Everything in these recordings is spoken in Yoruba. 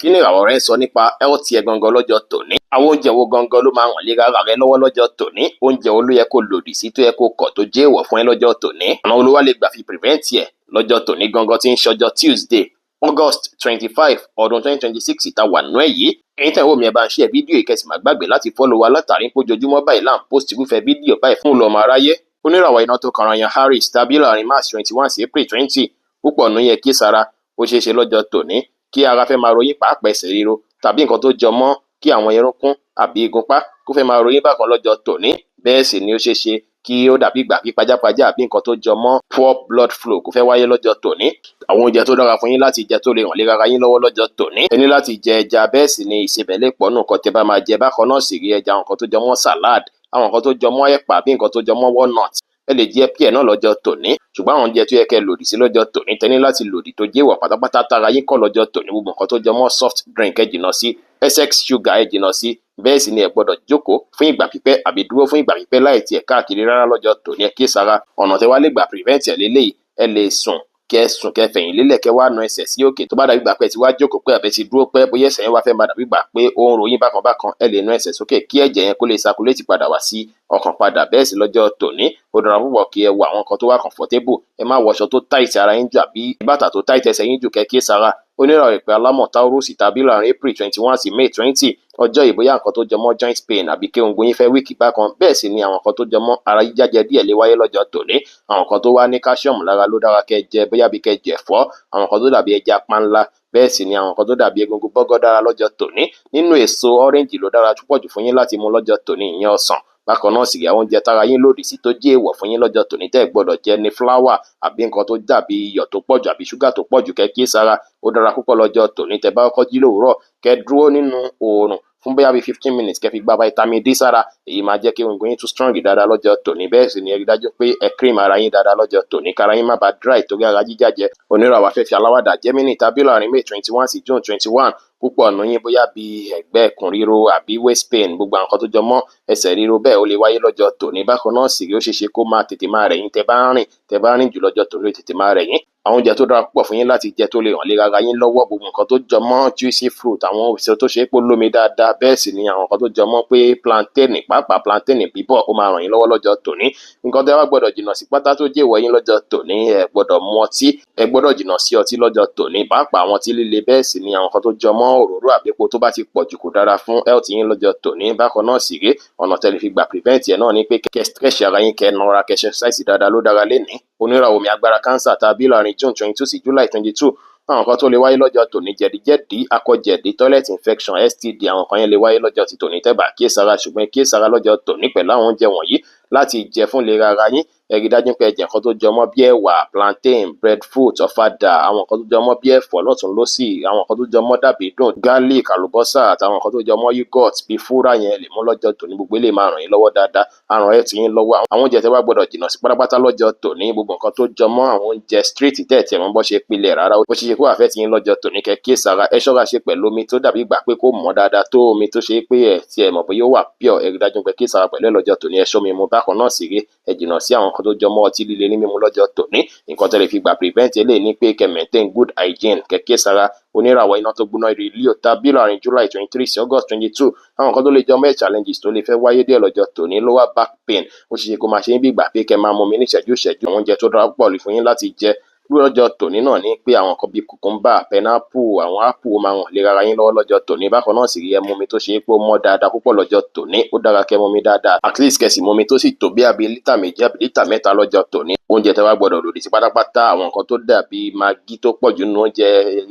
Kí ni ìràwọ̀ rẹ ń sọ nípa health ẹ gangan lọ́jọ́ tòní? Àwọn oúnjẹ wo gangan ló máa ràn lé ara rẹ lọ́wọ́ lọ́jọ́ tòní? Oúnjẹ wo ló yẹ kó lòdì sí, tó yẹ kó kọ̀, tó jẹ́ èèwọ̀ fún ẹ lọ́jọ́ tòní? Ọ̀nà wo ló wá lè gbà fi prevent ẹ̀ lọ́jọ́ tòní gangan tí ń ṣọjọ́ Tuesday, August 25, ọdún 2026 tá wà nínú ẹ̀ yìí? Ẹ̀yin tẹ̀ ń wò mí, ẹ bá ń share fídíò yìí, kẹ́ sì má gbàgbé láti follow wa, látàrí pé ojoojúmọ́ báyìí là ń post irúfẹ́ fídíò báyìí fún ọmọ aráyé. Oníràwọ̀ iná tó kanra yan Aries tàbí láàrin March 21 sí April 20, púpọ̀ nù yẹ kí sara. Ó ṣeé ṣe lọ́jọ́ tòní kí ara fẹ́ máa ròyìn, pàápàá ẹsẹ̀ ríro tàbí nǹkan tó jọ mọ́ kí àwọn irúnkún àbí igunpá kó fẹ́ máa ròyìn bákan lọ́jọ́ tòní. Bẹ́ẹ̀ sì ni ó ṣeé ṣe kí ó dàbí ìgbà kí pajápajá àbí nǹkan tó jọ mọ́ poor blood flow kó fẹ́ wáyé lọ́jọ́ tòní. Àwọn oúnjẹ tó dára fún yín láti jẹ tó lè ràn lé ara yín lọ́wọ́ lọ́jọ́ tòní: ẹ ní láti jẹ ẹja, bẹ́ẹ̀ sì ni ìsebẹ̀ lè pọ̀ nù nǹkan tẹ́ bá máa jẹ. Bákan náà sì rí ẹja, àwọn nǹkan tó jọ mọ́ salad, àwọn nǹkan tó jọ mọ́ ẹ̀pà àbí nǹkan tó jọ mọ́ walnut. Ẹ lè jẹ pear náà lọ́jọ́ tòní. Ṣùgbọ́n àwọn oúnjẹ tó yẹ kẹ́ lòdì sí lọ́jọ́ tòní, tẹ́ ní láti lòdì, tó jẹ́ èèwọ̀ pátápátá tára yín kọ̀ lọ́jọ́ tòní: gbogbo nǹkan tó jọ mọ́ soft drink, ẹ jìnnà sí excess sugar, ẹ jìnnà sí. Bẹ́ẹ̀ sì ni ẹ gbọ́dọ̀ jókòó fún ìgbà pípẹ́ àbí dúró fún ìgbà pípẹ́ láì tiẹ̀ káàkiri rárá lọ́jọ́ tòní. Ẹ kíyèsára. Ọ̀nà tẹ́ wá lè gbà prevent ẹ̀ léléyìí: ẹ lè sùn, kẹ́ sùn, kẹ́ fẹ̀yìn lélẹ̀, kẹ́ wá na ẹsẹ̀ sí òkè. Tó bá dàbí ìgbà pé ẹ ti wá jókòó pẹ́ àbí ẹ ti dúró pẹ́, bóyá ẹsẹ̀ yẹn wá fẹ́ máa dàbí ìgbà pé ó ń ro yín bákan bákan, ẹ lè na ẹsẹ̀ sókè kí ẹ̀jẹ̀ yẹn kó lè circulate padà wá sí ọkàn padà. Bẹ́ẹ̀ sì lọ́jọ́ tòní, ó dára púpọ̀ kí ẹ wọ àwọn nǹkan tó wà comfortable. Ẹ má wọṣọ tó tight ara yín jù àbí bàtà tó tight ẹsẹ̀ yín jù, kẹ́ kíyèsára. Oníràwọ̀ ìpè alámọ̀ Taurus tàbí láàrin April 21 sí May 20, ọjọ́ yìí, bóyá nǹkan tó jọmọ́ joint pain àbí kí egungun yín fẹ́ weak bákan, bẹ́ẹ̀ sì ni àwọn nǹkan tó jọmọ́ ara jíjájẹ díẹ̀ lè wáyé lọ́jọ́ tòní. Àwọn nǹkan tó wá ní calcium lára ló dára kẹ́ jẹ, bóyá bí kẹ́ jẹ ẹ̀fọ́, àwọn nǹkan tó dàbí ẹja panla, bẹ́ẹ̀ sì ni àwọn nǹkan tó dàbí egungun bọ́gọ́ dára lọ́jọ́ tòní. Nínú èso, orange ló dára púpọ̀ jù fún yín láti mu lọ́jọ́ tòní, ìyẹn ọsàn. Bákan náà sì rí, àwọn oúnjẹ tára yín lòdì sí tó jẹ́ èèwọ̀ fún yín lọ́jọ́ tòní tẹ́ ẹ gbọ́dọ̀ jẹ ní flour àbí nǹkan tó dàbí iyọ̀ tó pọ̀jù àbí ṣúgà tó pọ̀jù, kẹ́ kíyèsára. Ó dára púpọ̀ lọ́jọ́ tòní, tẹ́ bá kọ́kọ́ jí lówùúrọ̀, kẹ́ dúró nínú oòrùn fún bóyá bíi 15 minutes, kẹ́ fi gba vitamin D sára. Èyí máa jẹ́ kí egungun yín tún strong dáadáa lọ́jọ́ tòní. Bẹ́ẹ̀ sì ni ẹ rí dájú pé ẹ cream ara yín dáadáa lọ́jọ́ tòní, kára yín má bàa dry torí ara jíjájẹ. Oníràwọ̀ afẹ́fẹ́ aláwàdà Gemini tàbí láàrin May 21 sí June 21, púpọ̀ nù yín, bóyá bí ẹ̀gbẹ́ ikùn ríro àbí waist pain, gbogbo àwọn nǹkan tó jọ mọ́ ẹsẹ̀ ríro bẹ́ẹ̀, ó lè wáyé lọ́jọ́ tòní. Bákan náà sì rí, ó ṣeé ṣe kó máa tètè máa rẹ̀ yín tẹ́ bá ń rìn. Tẹ́ bá ń rìn jù lọ́jọ́ tòní, ó tètè máa rẹ̀ yín. Àwọn oúnjẹ tó dára púpọ̀ fún yín láti jẹ tó lè ràn lé ara yín lọ́wọ́: gbogbo nǹkan tó jọ mọ́ juicy fruit, àwọn èso tó ṣe é pé ó lómi dáadáa. Bẹ́ẹ̀ sì ni àwọn nǹkan tó jọ mọ́ pé plantain, pàápàá plantain bíbọ̀, ó máa ràn yín lọ́wọ́ lọ́jọ́ tòní. Nǹkan tẹ́ wá gbọ́dọ̀ jìnnà sí pátá tó jẹ́ èèwọ̀ yín lọ́jọ́ tòní: ẹ gbọ́dọ̀ mu ọtí, ẹ gbọ́dọ̀ jìnnà sí ọtí lọ́jọ́ tòní, pàápàá àwọn ọtí líle. Bẹ́ẹ̀ sì ni àwọn nǹkan tó jọ mọ́ òróró àbí epo tó bá ti pọ̀ jù kò dára fún health yín lọ́jọ́ tòní. Bákan náà sì rèé, ọ̀nà tẹ́ lè fi gbà prevent ẹ̀ náà ni pé kẹ́ stretch ara yín, kẹ́ nara, kẹ́ exercise dáadáa ló dára lénìí. Oníràwọ̀ omi agbára Cancer tàbí láàrin June 22 sí July 22, àwọn nǹkan tó lè wáyé lọ́jọ́ tòní: jẹ̀díjẹ̀dí, akọ̀jẹ̀dí, toilet infection, STD, àwọn nǹkan yẹn lè wáyé lọ́jọ́ ti tòní tẹ́ bá kíyèsára. Ṣùgbọ́n kíyèsára lọ́jọ́ tòní pẹ̀lú àwọn oúnjẹ wọ̀nyí láti jẹ fún ìlera ara yín. Ẹ rí dájú pé ẹ jẹ nǹkan tó jọ mọ́ bí ẹ̀wà, plantain, breadfruit, ọ̀fadà, àwọn nǹkan tó jọ mọ́ bí ẹ̀fọ́ lọ́tùn lósì, àwọn nǹkan tó jọ mọ́ dàbídùn, garlic, àlùbọ́sà, àtàwọn nǹkan tó jọ mọ́ yogurt bíi fúrà yẹn lè mú lọ́jọ́ tòní. Gbogbo eléyìí máa ràn yín lọ́wọ́ dáadáa, á ràn health yín lọ́wọ́. Àwọn oúnjẹ tẹ́ wá gbọ́dọ̀ jìnnà sí pátápátá lọ́jọ́ tòní: gbogbo nǹkan tó jọ mọ́ àwọn oúnjẹ street tẹ́ ẹ̀ tiẹ̀ mọ̀ bó ṣe pilẹ̀ rárá, ó ṣeé ṣe kó affect yín lọ́jọ́ tòní, kẹ́ kíyèsára. Ẹ ṣọ́ra ṣe pẹ̀lú omi tó dàbí ìgbà pé kó mọ́ dáadáa tó, omi tó ṣe pé ẹ tiẹ̀ mọ̀ bóyá ó wà pure, ẹ rí dájú pé kíyèsára pẹ̀lú ẹ̀ lọ́jọ́ tòní. Ẹ ṣọ́ mi mu. Bákan náà sì rèé, ẹ jìnnà sí àwọn nǹkan tó jọ mọ́ ọtí líle ní mímu lọ́jọ́ tòní. Nǹkan tẹ́ lè fi gbà prevent eléyìí ni pé kẹ́ maintain good hygiene, kẹ́ kíyèsára. Oníràwọ̀ iná tó gbóná rí Leo tàbí láàrin July 23 sí August 22, àwọn nǹkan tó lè jọ mọ́ challenges tó lè fẹ́ wáyé díẹ̀ lọ́jọ́ tòní: lower back pain, ó ṣeé ṣe kó máa ṣe é bí ìgbà pé kẹ́ máa mumi ní ìṣẹ́jú ìṣẹ́jú. Àwọn oúnjẹ tó dára púpọ̀ fún yín láti jẹ lọ́jọ́ tòní náà ní pé àwọn nǹkan bíi cucumber, pineapple, àwọn apple, ó máa ràn lè ara yín lọ́wọ́ lọ́jọ́ tòní. Bákan náà sì rí, ẹ mumi tó ṣe é pé ó mọ́ dáadáa púpọ̀ lọ́jọ́ tòní. Ó dára kẹ́ mumi dáadáa, at least kẹ́ sì mumi tó sì tó bí àbí lítà 2 àbí lítà 3 lọ́jọ́ tòní. Oúnjẹ tẹ́ wá gbọ́dọ̀ lòdì sí pátápátá: àwọn nǹkan tó dàbí Maggi tó pọ̀ jù nínú oúnjẹ,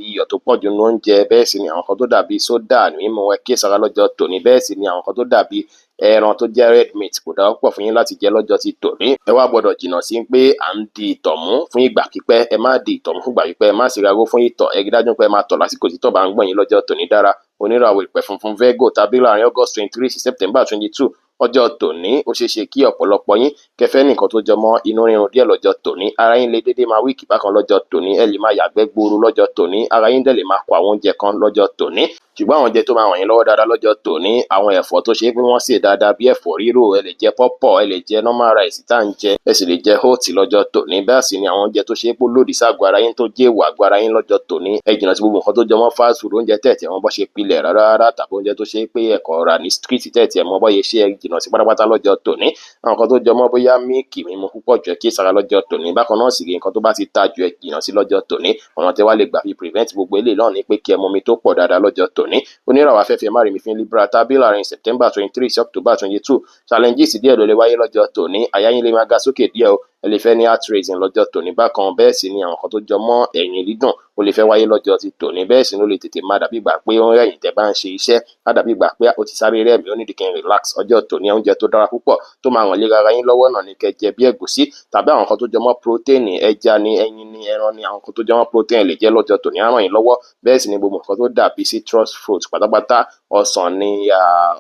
iyọ̀ tó pọ̀ jù nínú oúnjẹ, bẹ́ẹ̀ sì ni àwọn nǹkan tó dàbí soda mímu, ẹ kíyèsára lọ́jọ́ tòní. Bẹ́ẹ̀ sì ni àwọn nǹkan tó dàbí ẹran tó jẹ́ red meat kò dára púpọ̀ fún yín láti jẹ lọ́jọ́ ti tòní. Ẹ wá gbọ́dọ̀ jìnnà sí pé à ń di ìtọ̀ mú fún ìgbà pípẹ́. Ẹ má di ìtọ̀ mú fún ìgbà pípẹ́, ẹ má sì raró fún ìtọ̀. Ẹ rí dájú pé ẹ máa tọ̀ lásìkò tí tọ̀ bá ń gbọ̀n yín lọ́jọ́ tòní dára. Oníràwọ̀ ìpẹ́ funfun Virgo tàbí láàrin August 23 sí September 22, ọjọ́ tòní, ó ṣeé ṣe kí ọ̀pọ̀lọpọ̀ yín kẹfẹ́ nìkan tó jọmọ́ inú rírun díẹ̀ lọ́jọ́ tòní. Ara yín lè dédé máa weak bákan lọ́jọ́ tòní, ẹ lè máa yàgbẹ́ gbuuru lọ́jọ́ tòní, ara yín dẹ̀ lè máa kọ àwọn oúnjẹ kan lọ́jọ́ tòní. Ṣùgbọ́n àwọn oúnjẹ tó máa ràn yín lọ́wọ́ dáadáa lọ́jọ́ tòní, àwọn ẹ̀fọ́ tó ṣe é pé wọ́n sè dáadáa bí ẹ̀fọ́ rírò, ẹ lè jẹ pọ́pọ̀, ẹ lè jẹ normal rice tá à ń jẹ, ẹ sì lè jẹ oat lọ́jọ́ tòní. Bẹ́ẹ̀ sì ni àwọn oúnjẹ tó ṣe é pé ó lòdì ságọ́ ara yín tó jẹ́ èèwọ̀ àgọ́ ara yín lọ́jọ́ tòní, ẹ jìnnà sí gbogbo nǹkan tó jọmọ́ fast food, oúnjẹ tẹ̀tẹ̀ wọn bọ́ ṣe pilẹ̀ rárá rárá, tàbí oúnjẹ tó ṣe é pé ẹ̀kọ́ rà ní street tẹ̀tẹ̀ mọ́ bọ́ ṣe ṣe, ẹ jìnnà sí pátápátá lọ́jọ́ tòní. Àwọn nǹkan tó jọmọ́ bóyá milk mímu púpọ̀ jù, ẹ kíyèsára lọ́jọ́ tòní. Bákan náà sì rí, nǹkan tó bá ti ta jù, ẹ jìnnà sí lọ́jọ́ tòní. Ọ̀nà tẹ́ wá lè gbà fi prevent gbogbo eléyìí náà ni pé kí ẹ mu omi tó pọ̀ dáadáa lọ́jọ́ tòní. Oníràwọ̀ afẹ́fẹ́ márìmí fún Libra tàbí láàrin September 23 sí October 22, challenges díẹ̀ ló lè wáyé lọ́jọ́ tòní. Àyà yín lè máa ga sókè díẹ̀ o, ẹ lè fẹ́ ní heart racing lọ́jọ́ tòní bákan. Bẹ́ẹ̀ sì ni àwọn kan tó jọ mọ́ ẹ̀yìn dídùn ó lè fẹ́ wáyé lọ́jọ́ ti tòní. Bẹ́ẹ̀ sì ni ó lè tètè máa dàbí ìgbà pé ó ń rẹ̀yìn tẹ́ bá ń ṣe iṣẹ́, á dàbí ìgbà pé ó ti sáré rẹ̀ mí, ó nídìí kí n relax ọjọ́ tòní. Oúnjẹ tó dára púpọ̀ tó máa ràn lé ara yín lọ́wọ́ náà ni kẹ́ jẹ bí ẹ̀gúsí tàbí àwọn kan tó jọ mọ́ protein, ẹja ni, ẹyin ni, ẹran ni, àwọn kan tó jọ mọ́ protein lè jẹ lọ́jọ́ tòní, á ràn yín lọ́wọ́. Bẹ́ẹ̀ sì ni gbogbo nǹkan tó dàbí citrus fruit pátápátá, ọsàn ni,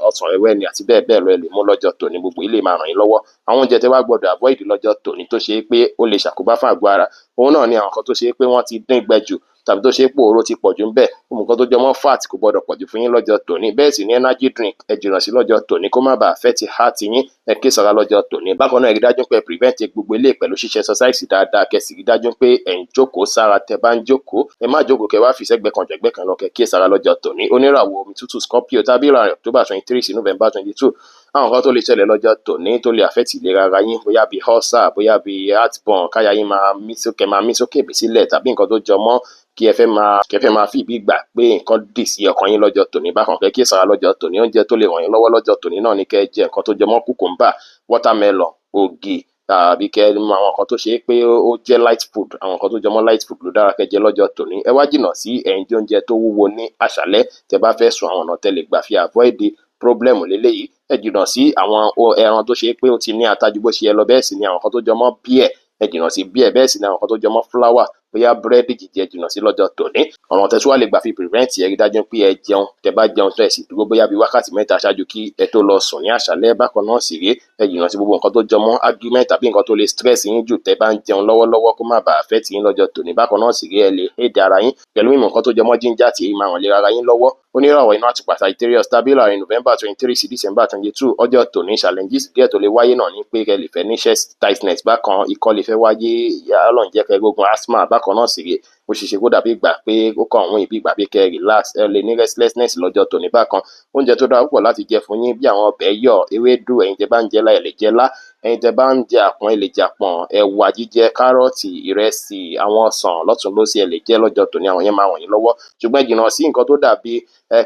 ọsàn wẹ́wẹ́ ni, àti bẹ́ẹ̀ bẹ́ẹ̀ lọ, ẹ lè mú lọ́jọ́ tòní. Gbogbo ilé máa ràn yín lọ́wọ́. Àwọn oúnjẹ tẹ́ wá gbọ́dọ̀ avoid lọ́jọ́ tòní tó ṣe é pé ó lè ṣàkóbá fún àgọ́ ara, òun náà ni àwọn kan tó ṣe é pé wọ́n ti dín gbẹ jù tàbí tó ṣe é pé òróró ti pọ̀ jù ń bẹ̀. Nǹkan tó jọmọ́ fat kò gbọ́dọ̀ pọ̀ jù fún yín lọ́jọ́ tòní. Bẹ́ẹ̀ sì ni energy drink, ẹ jìnnà sí lọ́jọ́ tòní kó má bàa affect heart yín. Ẹ ké sara lọ́jọ́ tòní. Bákan náà, ẹ rí dájú pé prevent gbogbo eléyìí pẹ̀lú ṣíṣe exercise dáadáa, kẹ́ sì rí dájú pé ẹ̀ ń jókòó sára. Tẹ́ bá ń jókòó, ẹ má jókòó kẹ́ wá fi sẹ́gbẹ́ kan jẹ̀gbẹ́ kan lọ, kẹ́ kíyè sára lọ́jọ́ tòní. Oníràwọ̀ omi tútù Scorpio tàbí láàrin October 23 sí November 22, àwọn nǹkan tó lè ṣẹlẹ̀ lọ́jọ́ tòní tó lè affect ìlera ara yín, bóyá bíi ulcer, bóyá bíi heartburn, káyà yín máa mí sókè, máa mí sókè mí sílẹ̀, tàbí nǹkan tó jọ mọ́ kí ẹ fẹ́ máa fi ìbí gbà pé nǹkan dì sí ọkàn yín lọ́jọ́ tòní bákan, kẹ́ kíyèsára lọ́jọ́ tòní. Oúnjẹ tó lè ràn yín lọ́wọ́ lọ́jọ́ tòní náà ni kẹ́ jẹ nǹkan tó jọ mọ́ cucumber, watermelon, ògì, tàbí kẹ́ mú àwọn nǹkan tó ṣe é pé ó jẹ́ light food. Àwọn nǹkan tó jọ mọ́ light food ló dára kẹ́ jẹ lọ́jọ́ tòní. Ẹ wá jìnnà sí ẹ̀ ń jẹ oúnjẹ tó wúwo ní àṣálẹ́ tẹ́ bá fẹ́ sùn. Àwọn ọ̀nà tẹ́ lè gbà fi avoid problem leléyìí. Ẹ jìnnà sí àwọn ẹran tó ṣe é pé ó ti ní ata ju bó ṣe yẹ lọ. Bẹ́ẹ̀ sì ni àwọn nǹkan tó jọ mọ́ beer, ẹ jìnnà sí beer. Bẹ́ẹ̀ sì ni àwọn nǹkan tó jọ mọ́ flour, bóyá búrẹ́dì jíjẹ, jìnnà sí lọ́jọ́ tòní. Ọ̀nà tẹ́ tún wá lè gbà fi prevent, ẹ rí dájú pé ẹ jẹun. Tẹ́ bá jẹun tán, ẹ sì dúró bóyá bí wákàtí 3 ṣáájú kí ẹ tó lọ sùn ní àṣálẹ́. Bákan náà sì rèé, ẹ jìnnà sí gbogbo nǹkan tó jọ mọ́ argument tàbí nǹkan tó lè stress yín jù tẹ́ bá ń jẹun lọ́wọ́lọ́wọ́, kó má bàa affect yín lọ́jọ́ tòní. Bákan náà sì rèé, ẹ lè aid ara yín pẹ̀lú mímu nǹkan tó jọ mọ́ ginger tea, máa ràn lé ara yín lọ́wọ́. Oníràwọ̀ iná àtùpà Sagittarius tàbí láàrin November 23 sí December 22, ọjọ́ tòní, challenges díẹ̀ tó lè wáyé náà ni pé ẹ lè fẹ́ ní chest tightness bákan, ikọ́ lè fẹ́ wáyé, Ọlọ́run jẹ́ kẹ́ rógun asthma. Bákan náà sì rèé, ó ṣeé ṣe kó dàbí ìgbà pé ó kàn wọ́n ìbí ìgbà pé kẹ́ relax, ẹ lè ní restlessness lọ́jọ́ tòní bákan. Oúnjẹ tó dára púpọ̀ láti jẹ fún yín bí àwọn ọbẹ̀ yọ̀, ewédú, ẹ̀yin tẹ́ bá ń jẹ lá, ẹ lè jẹ lá, ẹ̀yin tẹ́ bá ń jẹ àpọ̀n, ẹ lè jẹ àpọ̀n, ẹ̀wà jíjẹ, carrot, ìrẹsì, àwọn ọsàn lọ́tùn lósì, ẹ lè jẹ lọ́jọ́ tòní. Àwọn yẹn máa ràn yín lọ́wọ́. Ṣùgbọ́n ẹ jìnnà sí nǹkan tó dàbí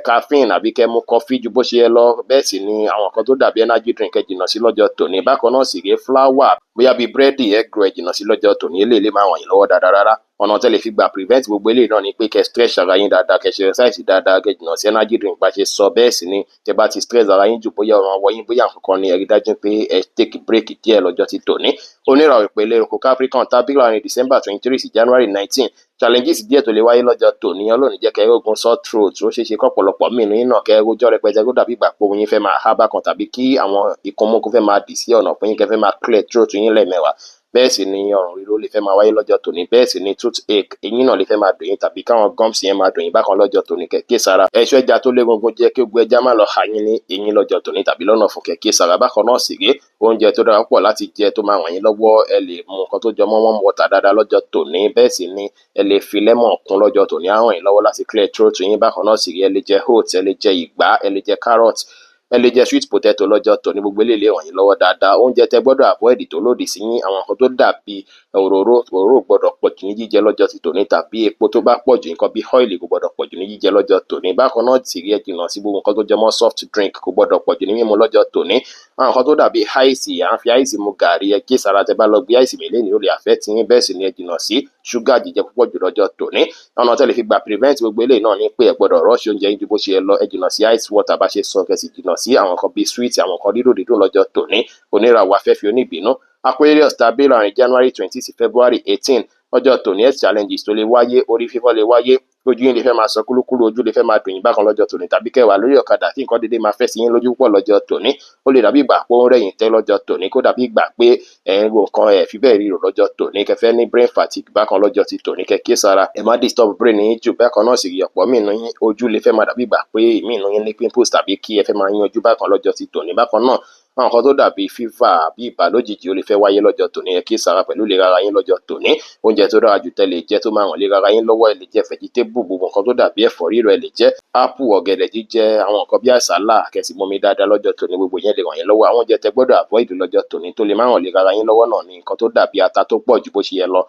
caffeine àbí kẹ́ mu coffee ju bó ṣe yẹ lọ. Bẹ́ẹ̀ sì ni àwọn nǹkan tó dàbí energy drink, ẹ jìnnà sí lọ́jọ́ tòní. Bákan náà sì rèé, flour, bóyá bíi búrẹ́dì, egg roll, ẹ jìnnà sí lọ́jọ́ tòní. Eléyìí lè máa ràn yín lọ́wọ́ dáadáa rárá. Ọ̀nà tẹ́ lè fi gbà prevent gbogbo eléyìí náà ni pé kẹ́ stretch ara yín dáadáa, kẹ́ ṣe exercise dáadáa, kẹ́ jìnnà sí energy drink bá ṣe sọ. Bẹ́ẹ̀ sì ni tẹ́ bá ti stress ara yín jù, bóyá ọrùn ọwọ́ yín, bóyá nǹkan kan ni, ẹ rí dájú pé ẹ take break díẹ̀ lọ́jọ́ ti tòní. Oníràwọ̀ ìpele oko Capricorn tàbí láàrin December 23 sí January 19, challenges díẹ̀ tó lè wáyé lọ́jọ́ tòní. Ọlọ́run jẹ́ kẹ́ rógun sore throat. Ó ṣeé ṣe kọ́pọ̀lọpọ̀ míì nínú náà kẹ́ rojọ́ rẹpẹtẹ, kó dàbí ìgbà pé ohùn yín fẹ́ máa há bákan, tàbí kí àwọn ikùn kó fẹ́ máa dì sí ọ̀nà fún yín, kẹ́ fẹ́ máa clear throat yín lẹ́ẹ̀mẹwàá. Bẹ́ẹ̀ sì ni ọrùn ríro lè fẹ́ máa wáyé lọ́jọ́ tòní. Bẹ́ẹ̀ sì ni toothache, eyín náà lè fẹ́ máa dùn yín, tàbí káwọn gums yẹn máa dùn yín bákan lọ́jọ́ tòní. Kẹ́ kíyèsára, ẹ̀ṣọ́ ẹja tó légungun jẹ́ kí gbogbo ẹja má lọ hà yín ní eyín lọ́jọ́ tòní tàbí lọ́nà fún. Kẹ́ kíyèsára. Bákan náà sì rèé, oúnjẹ tó dára púpọ̀ láti jẹ tó máa ràn yín lọ́wọ́, ẹ lè mu nǹkan tó jọ mọ́ warm water dáadáa lọ́jọ́ tòní. Bẹ́ẹ̀ sì ni ẹ lè fi lemon kún lọ́jọ́ tòní, á ràn yín lọ́wọ́ láti clear throat yín. Bákan náà sì rèé, ẹ lè jẹ oats, ẹ lè jẹ ìgbá, ẹ lè jẹ carrot, ẹ lè jẹ sweet potato lọ́jọ́ tòní. Gbogbo eléyìí lè ràn yín lọ́wọ́ dáadáa. Oúnjẹ tẹ́ gbọ́dọ̀ avoid tó lòdì sí yín, àwọn nǹkan tó dàbí òróró. Òróró ò gbọ́dọ̀ pọ̀ jù ní jíjẹ lọ́jọ́ ti tòní, tàbí epo tó bá pọ̀ jù, nǹkan bí oil kò gbọ́dọ̀ pọ̀ jù ní jíjẹ lọ́jọ́ tòní. Bákan náà sì rí, ẹ jìnnà sí gbogbo nǹkan tó jẹ mọ́ soft drink, kò gbọ́dọ̀ pọ̀ jù ní mímu lọ́jọ́ tòní. Àwọn nǹkan tó dàbí ice, à ń fi ice mu gàrí, ẹ kíyèsára. Tẹ́ bá lọ gbé ice mi lénìí, ó lè affect yín. Bẹ́ẹ̀ sì ni ẹ jìnnà sí ṣúgà jíjẹ púpọ̀ jù lọ́jọ́ tòní. Ọ̀nà tẹ́ lè fi gbà prevent gbogbo eléyìí náà ni pé ẹ gbọ́dọ̀ rush oúnjẹ yín ju bó ṣe yẹ lọ. Ẹ jìnnà sí ice water bá ṣe sọ, kẹ́ sì jìnnà sí àwọn nǹkan bíi sweet, àwọn nǹkan dídùn dídùn lọ́jọ́ tòní. Oníràwọ̀ afẹ́fẹ́ oníbínú Aquarius tàbí láàrin January 20 sí February 18, Ọjọ́ tòní, health challenges tó lè wáyé: orí fífọ́ lè wáyé, ojú yín lè fẹ́ máa sọ kúlúkúlú, ojú lè fẹ́ máa dùn yín bákan lọ́jọ́ tòní, tàbí kẹ́ wà lórí ọ̀kadà kí nǹkan dédé máa fẹ́ sí yín lójú púpọ̀ lọ́jọ́ tòní. Ó lè dàbí ìgbà pé ó ń rẹ̀yìn tẹ́ lọ́jọ́ tòní, kó dàbí ìgbà pé ẹ̀ ń ro nǹkan, ẹ̀ fi bẹ́ẹ̀ ríro lọ́jọ́ tòní, kẹ́ fẹ́ ní brain fatigue bákan lọ́jọ́ ti tòní. Kẹ́ kíyèsára, ẹ má disturb brain yín jù. Bákan náà sì rí, ọ̀pọ̀ míì nínú yín, ojú lè fẹ́ máa dàbí ìgbà pé ìmíì nínú yín ní pimples, tàbí kí ẹ fẹ́ máa yún ojú bákan lọ́jọ́ ti tòní. Bákan náà, àwọn nǹkan tó dàbí fever àbí ibà lójijì, ó lè fẹ́ wáyé lọ́jọ́ tòní. Ẹ kíyèsára pẹ̀lú ìlera ara yín lọ́jọ́ tòní. Oúnjẹ tó dára jù tẹ́ lè jẹ tó máa ràn ìlera ara yín lọ́wọ́: ẹ lè jẹ vegetable, gbogbo nǹkan tó dàbí ẹ̀fọ́ rírọ̀, ẹ lè jẹ apple, ọ̀gẹ̀dẹ̀ jíjẹ, àwọn nǹkan bí àsálà, kẹ́ sì mumi dáadáa lọ́jọ́ tòní. Gbogbo yẹn lè ràn yín lọ́wọ́. Àwọn oúnjẹ tẹ́ gbọ́dọ̀ avoid lọ́jọ́ tòní tó lè má ràn ìlera ara yín lọ́wọ́ náà ni nǹkan tó dàbí ata tó pọ̀ ju bó ṣe yẹ lọ,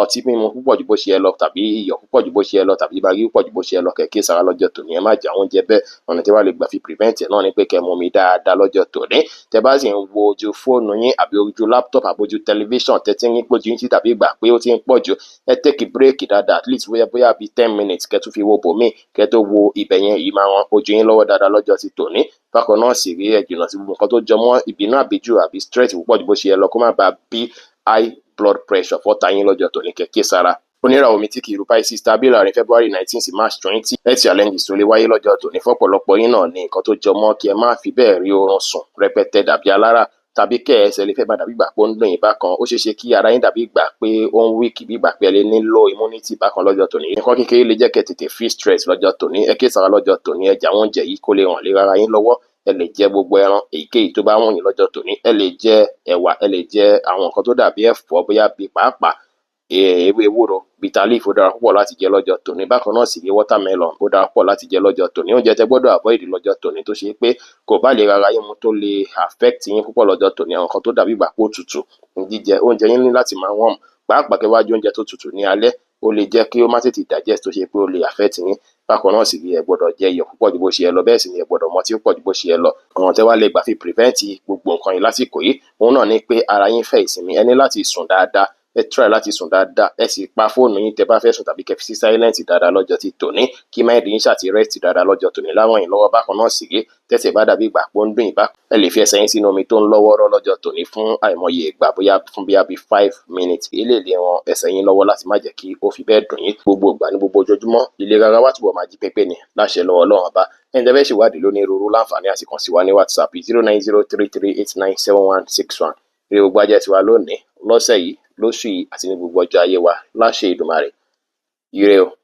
ọtí mímu púpọ̀ ju bó ṣe yẹ lọ, tàbí iyọ̀ púpọ̀ ju bó ṣe yẹ lọ, tàbí magí púpọ̀ ju bó ṣe yẹ lọ. Kẹ́ kíyèsára lọ́jọ́ tòní, ẹ má jẹ àwọn oúnjẹ bẹ́ẹ̀. Ọ̀nà tí wàá lè gbà fi prevent ẹ̀ náà ni pé kẹ́ mumi dáadáa lọ́jọ́ tòní. Tẹ́ bá sì ń wo ojú fóònù yín àbí ojú laptop àbí ojú tẹlifíṣàn, tẹ́tí ní pójú yín tí tàbí ìgbà pé ó ti ń pọ̀ jù, ẹ take break dáadáa, at least bóyá bíi 10 minutes, kẹ́ tún fi wo bòmíì kẹ́ tó wo ibẹ̀ yẹn. Yìí máa ran ojú yín lọ́wọ́ dáadáa lọ́jọ́ ti tòní. Bákan náà sì rí, ẹ jìnnà sí gbogbo nǹkan tó jọ mọ́ ìbínú àbíjù àbí stress púpọ̀ ju bó ṣe yẹ lọ, kó má bàa bí high blood pressure fọ́ta yín lọ́jọ́ tòní. Kẹ́ kíyèsára. Oníràwọ̀ omi tí kì í ru, Pisces, tàbí láàrin February 19 sí March 20. Health challenges tó lè wáyé lọ́jọ́ tòní fọ́pọ̀lọpọ̀ yín náà ní nǹkan tó jọ mọ́ kí ẹ má fi bẹ́ẹ̀ rí oorun sùn rẹpẹtẹ dàbí alára, tàbí kẹ́ ẹsẹ̀ lè fẹ́ máa dàbí ìgbà pé ó ń dùn yín bákan. Ó ṣeé ṣe kí ara yín dàbí ìgbà pé ó ń weak, bí ìgbà pé ẹ lè ní low immunity bákan lọ́jọ́ tòní. Nǹkan kékeré lè jẹ́ kẹ́ tètè feel stress lọ́jọ́ tòní. Ẹ kíyèsára lọ́jọ́ tòní. Ẹ jẹ àwọn oúnjẹ yìí kó lè ràn lé ara yín lọ́wọ́. Ẹ lè jẹ gbogbo ẹran èyíkéyìí tó bá wù yín lọ́jọ́ tòní. Ẹ lè jẹ ẹ̀wà, ẹ lè jẹ àwọn nǹkan tó dàbí ẹ̀fọ́, bóyá bíi pàápàá ewé ewúro, bitter leaf, ó dára púpọ̀ láti jẹ lọ́jọ́ tòní. Bákan náà sì ní watermelon, ó dára púpọ̀ láti jẹ lọ́jọ́ tòní. Oúnjẹ tẹ́ gbọ́dọ̀ avoid lọ́jọ́ tòní tó ṣe pé kò bá lè rárá yín mu, tó lè affect yín púpọ̀ lọ́jọ́ tòní: àwọn nǹkan tó dàbí ìgbà pé ó tutù ní jíjẹ. Oúnjẹ yín ní láti máa warm, pàápàá kẹ́ wá jẹ oúnjẹ tó tutù ní alẹ́, ó lè jẹ́ kí ó má tètè digest, tó ṣe pé ó lè affect yín. Bákan náà sì ni, ẹ gbọ́dọ̀ jẹ iyọ̀ púpọ̀ ju bó ṣe yẹ lọ, bẹ́ẹ̀ sì ni ẹ gbọ́dọ̀ mọtí púpọ̀ ju bó ṣe yẹ lọ. Ọ̀nà tẹ́ wá lè gbà fi prevent gbogbo nǹkan yìí lásìkò yìí, òun náà ni pé ara yín fẹ́ ìsinmi. Ẹ ní láti sùn dáadáa. Ẹ try láti sùn dáadáa, ẹ sì pa fóònù yín tẹ́ bá fẹ́ sùn, tàbí kẹ́ fi sí silent dáadáa lọ́jọ́ ti tòní, kí mind yín ṣáà ti rest dáadáa lọ́jọ́ tòní láwọn yín lọ́wọ́. Bákan náà sì rí, tẹ́sẹ̀ bá dàbí ìgbà pé ó ń dùn yín bá, ẹ lè fi ẹsẹ̀ yín sínú omi tó ń lọ́wọ́rọ́ lọ́jọ́ tòní fún àìmọye ìgbà, bóyá fún bíi 5 minutes. Eléyìí lè ran ẹsẹ̀ yín lọ́wọ́ láti má jẹ́ kí ó fi bẹ́ẹ̀ dùn yín gbogbo ìgbà ní gbogbo ojoojúmọ́. Ìlera ara wa túbọ̀ máa jí pépé ni láṣẹ lọ́wọ́ Ọlọ́run Ọba. Ẹni tẹ́ fẹ́ ṣèwádìí lónírúurú, láǹfààní àti kàn sí wa ní WhatsApp 09033897161. Ire gbogbo ajẹ́ tiwa lónìí, lọ́sẹ̀ yìí, lóṣù yìí àti ní gbogbo ọjọ́ ayé wa láṣẹ Èdùmàrè. Ire o.